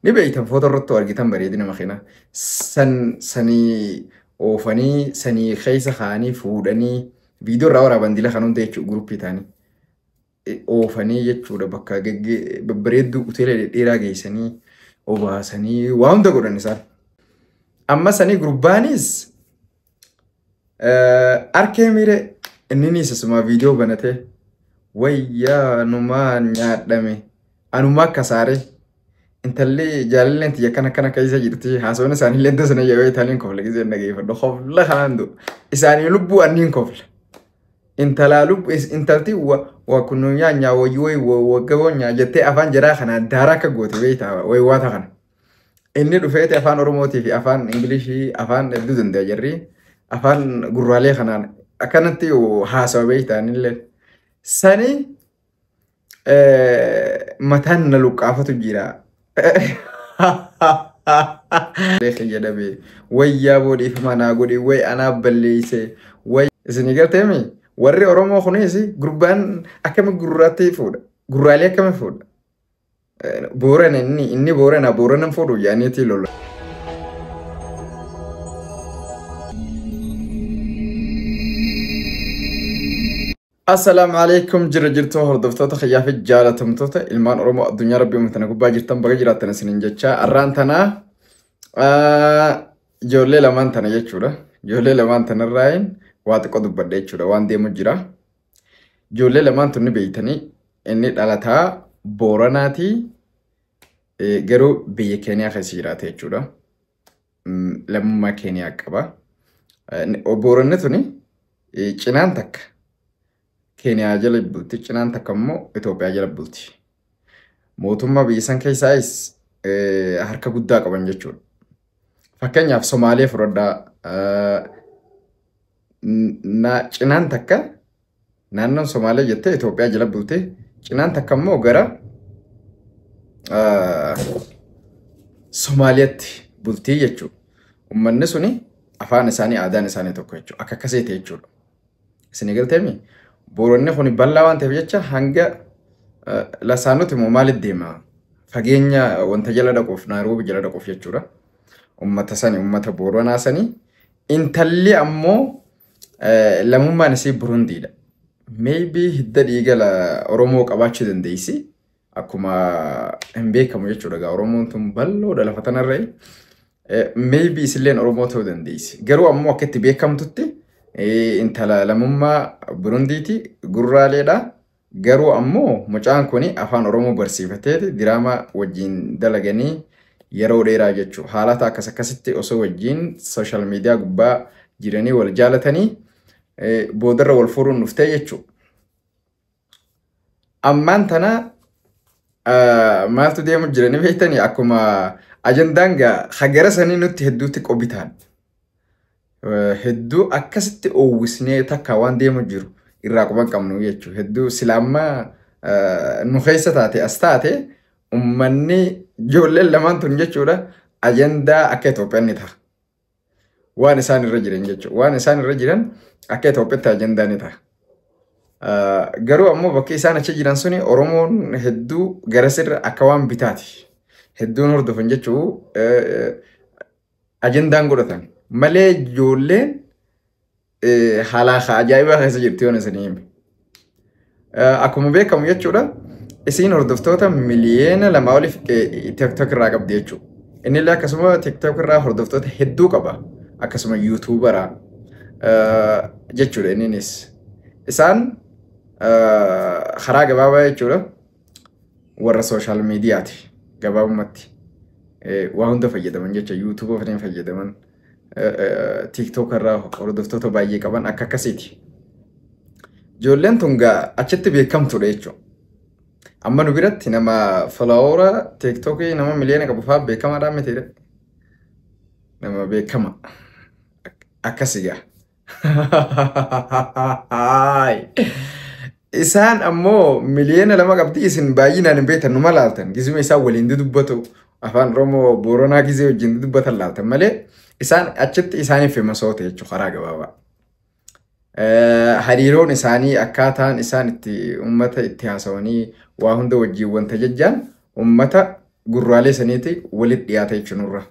Ni beektan footoo irratti argitan bareedina makiinaa. San sanii oofanii sanii keessa kaa'anii fuudhanii viidiyoo irraa waraaban dila kan hunda jechuudha guruppii ta'anii. Oofanii jechuudha bakka babbareedduu hoteela dhedheeraa geessanii obaasanii waa hunda godhan isaan. Amma sanii gurbaanis arkee miire inninis asuma viidiyoo banatee wayyaa numaa nyaadhame anumaa kasaaree intalli jaalalleen tiyya akkana akkana keessa jirti haasawni isaanii illee sana yeroo itaaliin kofla gisee dhageeffadhu kofla kanaan du'u isaanii lubbuu anniin kofla. Intalaa lubbu intalti wa kunuunyaa nyaa wayii wayi waggaboo nyaa jettee afaan jaraa kanaan daaraa akka goote beektaa wayi waata kana. Inni dhufeeti afaan Oromootii fi afaan Ingilishii afaan hedduu danda'a jarri afaan gurraalee kanaan akkanatti haasawa beektaa innillee. Sani mataan na luqqaafatu jira. Jedhame wayyaa boodhiifama naa godhi way anaa balleeyse way isinii galteemi warri Oromoo kunis gurbaan akkami gurraatti fuudha gurraalee akkami fuudha Boorana inni Boorana Booranan fuudhu yaaniitii lola. Assalaamu alaikum jira jirtuu hordoftoota kiyyaa fi jaalatamtoota ilmaan Oromoo addunyaa rabbii uummatana gubbaa jirtan baga jiraattan isiniin jecha arraan tanaa ijoollee lamaan tana jechuudha. Ijoollee lamaan tanarraayin waa xiqqoo dubbadha jechuudha waan deemu jira. Ijoollee lamaan tunni beeytanii inni dhalataa Booranaatii garuu biyya Keeniyaa keessa jiraata jechuudha. Lammummaa Keeniyaa qaba. Booranni tuni cinaan takka Keeniyaa jala bulti cinaan takka immoo Itoophiyaa jala bulti. Mootummaa biyya san keessaayis harka guddaa qaban jechuudha. Fakkeenyaaf Somaalee fudhadhaa cinaan takka naannoon Somaalee jettee Itoophiyaa jala bulti cinaan takka immoo gara Somaaliyaatti bultii jechuudha. Uummanni suni afaan isaanii aadaan isaanii tokko jechuudha. Akka akkasiiti jechuudha. Isinii galteemi? Booranni kun bal'aa waan ta'eef jecha hanga lasaanoti immoo maalitti deema? Fageenya wanta jala dhaquuf Naayiroobii jala dhaquuf jechuudha. Uummata sani uummata Booranaa sani. Intalli ammoo lammummaan isii Burundiidha. Maybe hidda dhiiga Oromoo qabaachuu dandeessi. Akkuma hin beekamu jechuudha. Egaa Oromoon tun bal'oodha lafa tanarra. Maybe isilleen Oromoo ta'uu dandeessi. Garuu ammoo akka itti beekamtutti intala lammummaa Burundiiti gurraaleedha. Garuu ammoo mucaan kun afaan Oromoo barsiifateeti diraamaa wajjin dalaganii yeroo dheeraa jechuudha. Haalata akkas akkasitti osoo wajjin sooshaal miidiyaa gubbaa jiranii wal jaalatanii boodarra wal fuudhuun dhuftee jechuudha. Ammaan tana maaltu deemu jiranii beektanii akkuma ajandaan gaa hagara sanii nutti hedduutti qobitaan. Hedduu akkasitti oowwisnee takka waan deemu jiru irraa quban qabnu jechuudha. Hedduu silaammaa nu keessa taate as taate uummanni ijoolleen lamaan tun jechuudha ajandaa akka Itoophiyaan ni ta'a. Waan isaan irra jiran jechuudha. Waan isaan irra jiran akka Itoophiyaatti ajandaa ni ta'a. Garuu ammoo bakki isaan achi jiran suni Oromoon hedduu garasirra akka waan bitaati. Hedduun hordofan jechuu ajandaan godhatan. Malee ijoolleen halaaka ajaa'ibaa keessa jirti yoon isinii hime. Akkuma beekamu jechuudha isiin hordoftoota miliyoona 2 oliif TikTok irraa qabdi jechuudha. Innillee akkasuma TikTok irraa hordoftoota hedduu qaba. Akkasuma YouTuberaa jechuudha inninis. Isaan karaa gabaabaa jechuudha warra sooshaal miidiyaati gabaabumatti. Waa hunda fayyadaman jecha YouTube ofiin fayyadaman TikTok irraa hordoftoota baay'ee qaban akka akkasiiti. Ijoolleen tun gaa achitti beekamtuudha jechuudha. Amma nu biratti nama follower TikTokii nama miliyoona qabu fa'aa beekamaadhaa miti. Nama beekama. Akkasi gaa. Isaan ammoo miliyoona 2 qabdi isin baay'inaan hin beektan numa laaltan. Gizuma isaan waliin dubbatu afaan Oromoo Booranaa gizee wajjin dubbatan laaltan malee isaan achitti isaaniif masoota jechuudha karaa gabaabaa. Hariiroon isaanii akkaataan isaan itti uummata itti haasawanii waa hunda wajjin wanta jajjaan uummata gurraalee saniiti walitti dhiyaata jechuun nurra.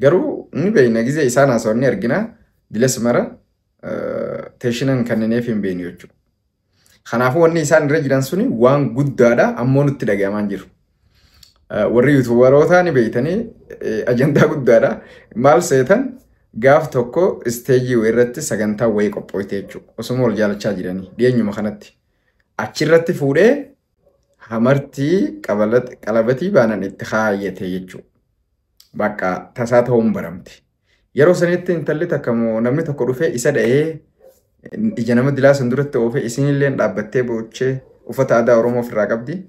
Garuu ni beekna gizee isaan haasawwan ni argina dilas mara teeshinan kanneeniif hin beeknu jechuudha. Kanaafuu wanni isaan irra jiran suni waan guddaadha ammoo nutti dhagahamaa jiru. Warri yuutuubarootaa ni beektanii ajandaa guddaadha. Maal seetan gaaf tokko isteejii wayii irratti sagantaa wayii qophoofte jechuudha. Osuma wal jaalachaa jiranii dhiyeenyuma kanatti. Achirratti fuudhee hamartii qalabatii baanan itti kaayyate jechuudha. Bakka tasaa ta'uun baramte. Yeroo sanitti intalli takka moo namni tokko dhufee isa dha'ee ija nama dilaa san duratti oofee isinillee dhaabbattee boochee uffata aadaa Oromoo ofirraa qabdi.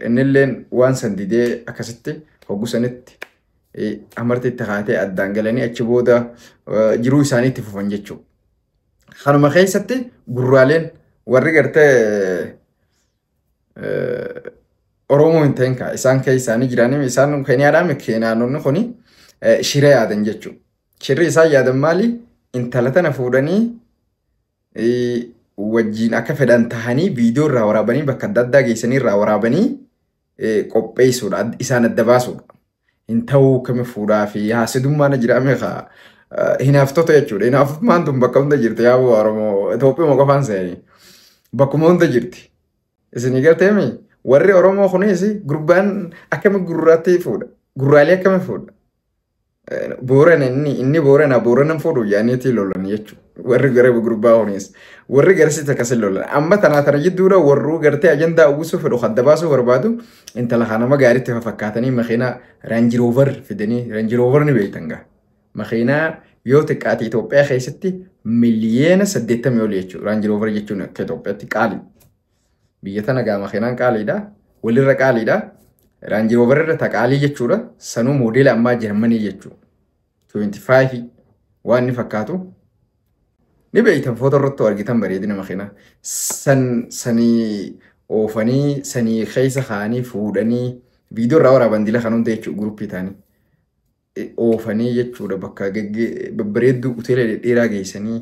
Innilleen waan san didee akkasitti hoggu sanitti amartii itti kaatee addaan galanii achi booda jiruu isaanii itti fufan jechuudha. Kanuma keessatti gurraaleen warri gartee Oromoo hin ta'in kaa isaan keessa isaanii jiranii isaan Keeniyaadhaa Keeniyaanonni kuni shira yaadan jechuudha. Shirri isaan yaadan maali? Intala tana fuudhanii wajjin akka fedhan tahanii viidiyoo irraa waraabanii bakka adda addaa geessanii irraa waraabanii qopheessuudha. Isaan adda baasuudha. Hin ta'uu kami fuudhaa fi haasidummaan jira meeqa hinaaftota jechuudha. Hinaafummaan tun bakka hunda jirti yaa Oromoo Itoophiyaa qofaan seeni. Bakkuma hunda jirti. Isinii galteemi warri Oromoo kunis gurbaan akkami gurraatti fuudha. Gurraalee akkami fuudha. Boorana inni boorana booranan fuudhu yaaniitii lolan jechuudha. Warri gara gurbaa kunis warri garsiis akkasii lolan. Amma tanaa tana jidduudha warruu gartee ajandaa uwwisuu fedhu adda baasuu barbaadu intala kanama gaariitti fakkaatanii makiinaa Range Rover fidanii Range Rover ni beektan gaa. Makiinaa yoo xiqqaate Itoophiyaa keessatti 80 miliyoona oli jechuudha. Range Rover jechuun akka Itoophiyaatti qaali. Biyya tana gaa makiinaan qaaliidha. Walirra qaaliidha. Range Rover irra taqaalii jechuudha. Sanuu moodeela ammaa Jarmanii jechuudha. 25 waan inni fakkaatu. Ni beektan footoo irratti argitan bareedina makiinaa. San sanii oofanii sanii keessa kaa'anii fuudhanii viidiyoo irraa waraaban dila kan hunda jechuudha guruppii ta'anii. Oofanii jechuudha bakka babbareedduu hoteela dhedheeraa geessanii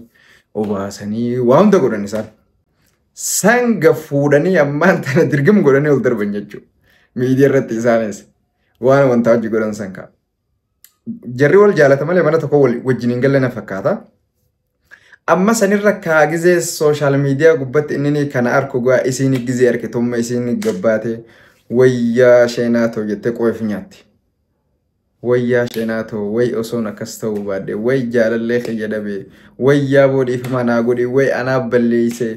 obaasanii waa hunda godhan isaan. Sanga fuudhanii ammaan tana dirgam godhanii ol darban jechuudha. Miidiyaa irratti isaanis waan wanta hojii godhan san ka'a. Jarri wal jaalata malee mana tokko wajjin hin galle na fakkaata. Amma sanirra kaa gizee sooshaal miidiyaa gubbatti inni kana arku gaa isiin gizee arke tumma isiin gabbaate wayyaa sheenaa ta'u jettee qoof nyaatti. Wayyaa sheenaa ta'u way osoon akkas ta'uu baadhe way jaalallee kiyya dhabe wayyaa boodhiifama naa godhe way anaa balleeyse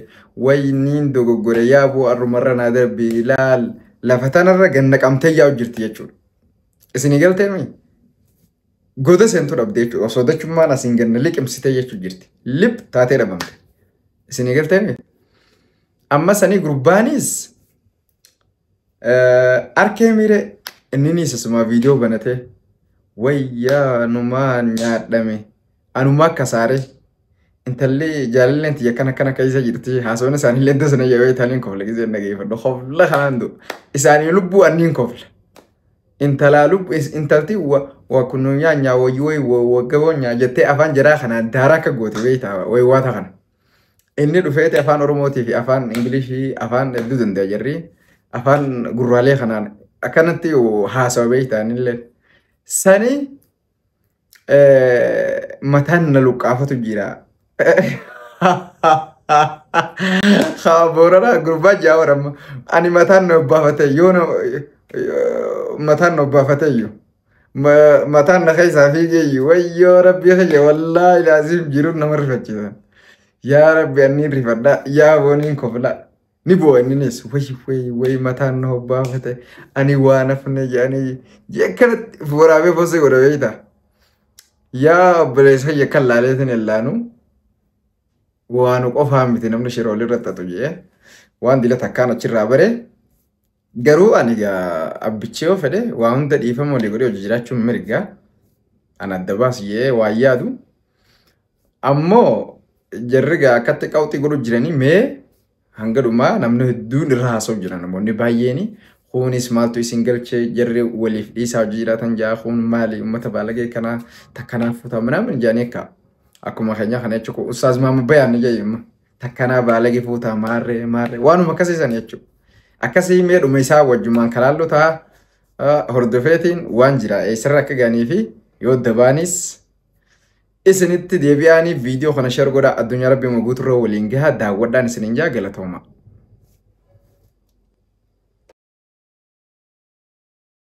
way niin dogoggore yaa boo arrumarra naa darbe ilaal lafa tanarra ganna qabtee yaa'u jirti jechuudha. Isinii galteemi? Goda seentuu dhabde jechuudha. Osoo dachummaan asiin ganna liqimsitee jechuu jirti. Lip taatee dhabamte. Isinii galteemi? Amma sanii gurbaanis arkee miire inni isasuma viidiyoo banatee wayyaa numaa nyaadhame anumaa kasaare intalli jaalalleen tiyya akkana akkana keessa jirti haasawni isaanii illee sana yeroo italiin kofla gisee dhageeffadhu kofla kanaan du'u isaanii lubbuu anniin kofla. Intalaa lubbu intalti wa kunuunyaa nyaa wayii wayi waggaboo nyaa jettee afaan jaraa kanaan daaraa akka goote beektaa wayii kana. Inni dhufeeti afaan Oromootii fi afaan Ingilishii afaan hedduu danda'a jarri afaan gurraalee kanaan akkanatti haasawa beektaa illee. Sani mataan na luqqaafatu jira. Haa Booranaa gurbaa jaawar amma ani mataan na obbaafate yoo mataan na obbaafate iyyuu mataan na keessaa fiigee iyyuu wayyoo rabbii kiyya wallaahi laazim jiruun nama rifachiisan. Yaa rabbi anniin rifadha yaa booniin kofla ni bu'a inninis way way way mataan na obbaafate ani waa nafne jedhanii akkanatti waraabee bosee godha beektaa. Yaa obboleessa kiyya kan laaleetiin illaanu waan qofaa miti namni shira walirra xaxu jee waan dila takkaan achirraa bare garuu ani gaa abbichee yoo fedhe waa hunda dhiifama walii godhee hojii jiraachuun mirga ani adda baas jee waan yaadu ammoo jarri gaa akkatti qawxii godhu jiranii mee hanga dhumaa namni hedduun irra haasa'u jira namoonni baay'een kunis maaltu isin galchee jarri waliif dhiisaa hojii jiraatan jaa kun maali uummata baalagee kanaa takkanaaf fuutaa minaamin jaanii akka akkuma keenya kana jechuudha ustaaz maama bayaan ni jedhama takkanaa baalagee fuutaa maarree maarree waanuma akkasiisan jechuudha akkasii mee dhuma isaa wajjumaan kalaalloo ta'a. Hordofeetiin waan jira eessarra akka ga'anii fi yoo dabaanis isinitti deebi'anii viidiyoo kana share godhaa, addunyaa rabbi guuturra waliin gahaa, daawwadhaan isiniin jaa, galatooma.